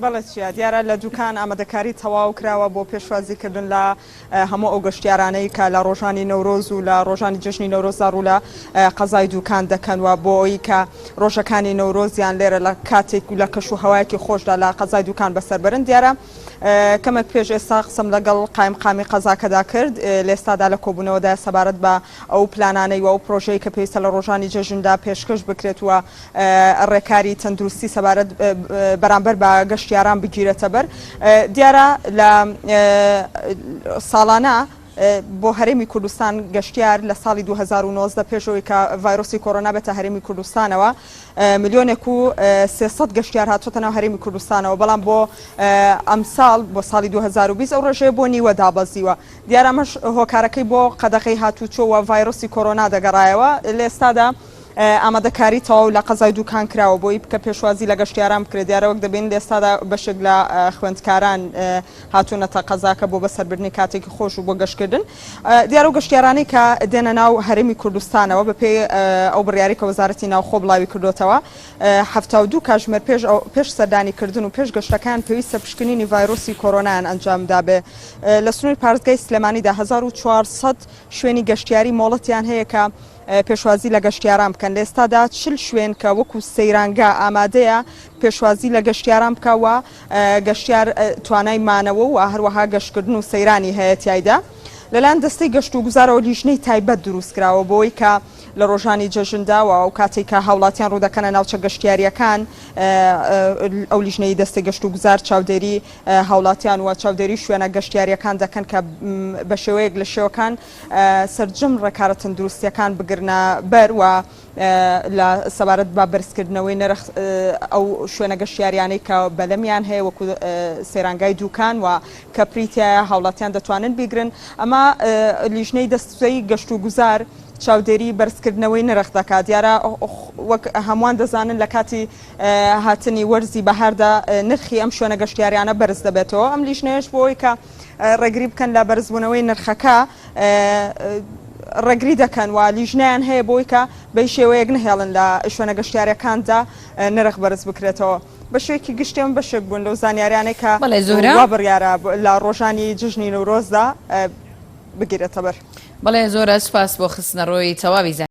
بەڵێ چیا، دیارە لە دوکان ئامادەکاری تەواو کراوە بۆ پێشوازیکردن لە هەموو ئەو گەشتیارانەی کە لە ڕۆژانی نەورۆز و لە ڕۆژانی جەژنی نەورۆزدا ڕوو لە قەزای دوکان دەکەن و بۆ ئەوەی کە ڕۆژەکانی نەورۆزیان لێرە لە کاتێک و لە کەش و هەوایەکی خۆشدا لە قەزای دوکان بەسەر بەرن. دیارە کەمێک پێش ئێستا قسەم لەگەڵ قایمقامی قەزاکەدا کرد، لە ئێستادا لە کۆبوونەوەدایە سەبارەت بە ئەو پلانانەی و ئەو پرۆژەی کە پێویستە لە ڕۆژانی جەژندا پێشکەش بکرێت و ڕێکاری تەندروستی سەبارەت بەرامبەر بە گەشتیاران بگیرێتەبەر. دیارە لە ساڵانە بۆ هەرێمی کوردستان گەشتیار لە ساڵی 2019 پێش ئەوەی کە ڤایرۆسی کۆرۆنا بێتە هەرێمی کوردستانەوە ملیۆنێک و 300 گەشتیار هاتووەتە ناو هەرێمی کوردستانەوە بەڵام بۆ ئەمساڵ بۆ ساڵی 2020 ئەو ڕێژەیە بۆ نیوە دابەزیوە دیارە ئەمەش هۆکارەکەی بۆ قەدەغەی هاتووچۆ و ڤایرۆسی کۆرۆنا دەگەڕایەوە لە ئێستادا ئامادەکاری تەواو لە قەزای دوکان کراوە بۆی کە پێشوازی لە گەشتیاران بکرێت، دیارە وەک دەبینن لە ئێستادا بەشێک لە خوێندکاران هاتوونەتە قەزاکە بۆ بەسەربردنی کاتێکی خۆش و بۆ گەشتکردن. دیارە ئەو گەشتیارانەی کە دێنە ناو هەرێمی کوردستانەوە بەپێی ئەو بڕیارەی کە وەزارەتی ناوخۆ بڵاوی کردۆتەوە 72 کاژمێر پێش پێش سەردانی کردن و پێش گەشتەکەیان پێویستە پشکنینی ڤایرۆسی کۆرۆنایان ئەنجام دابێ. لە سنووری پارێزگای سلێمانیدا 1400 شوێنی گەشتیاری مۆڵەتیان هەیە کە پێشوازی لە گەشتیاران بکەن، لە ئێستادا 40 شوێن کە وەکو سەیرانگا ئامادەیە پێشوازی لە گەشتیاران بکا و گەشتیار توانای مانەوە و هەروەها گەشتکردن و سەیرانی هەیە تیایدا. لەلایەن دەستەی گەشتوگوزارەوە لیژنەی تایبەت دروستکراوە بۆی کە لە ڕۆژانی جەژندا و ئەو کاتێک کە هاوڵاتیان ڕوودەکەنە ناوچە گەشتیارییەکان ئەو لیژنەی دەستەی گەشتوگوزار چاودێری هاوڵاتیان و چاودێری شوێنە گەشتیارییەکان دەکەن کە بە شێوەیەک لە شێوەکان سەرجەم ڕێکارە تەندروستییەکان بگرنە بەر و لە سەبارەت بە بەرزکردنەوەی نرخ ئەو شوێنە گەشتیاریانەی کە بەلەمیان هەیە وەکو سەیرانگای دوکان و کەپری تیایە هاوڵاتیان دەتوانن بیگرن ئەمە لیژنەی دەستەی گەشتوگوزار چاودێری بەرزکردنەوەی نرخ دەکات دیارە وەک هەمووان دەزانن لە کاتی هاتنی وەرزی بەهاردا نرخی ئەم شوێنە گەشتیاریانە بەرز دەبێتەوە ئەم لیژنەیەش بۆ ئەوەی کە ڕێگری بکەن لە بەرزبوونەوەی نرخەکە ڕێگری دەکەن و لیژنەیان هەیە بۆی کە بەی شێوەیەک نەهێڵن لە شوێنە گەشتیارەکاندا نرخ بەرز بکرێتەوە. بە شێوەیەکی گشتی ئەم بەشێک بوون لەو زانیاریانەی کە بەڵێ زۆرە. وا بڕیارە لە ڕۆژانی جەژنی نەورۆزدا بگیرێتە بەر. بەڵێ زۆرە سوپاس بۆ خستنەڕووی تەواوی زانیاریەکان.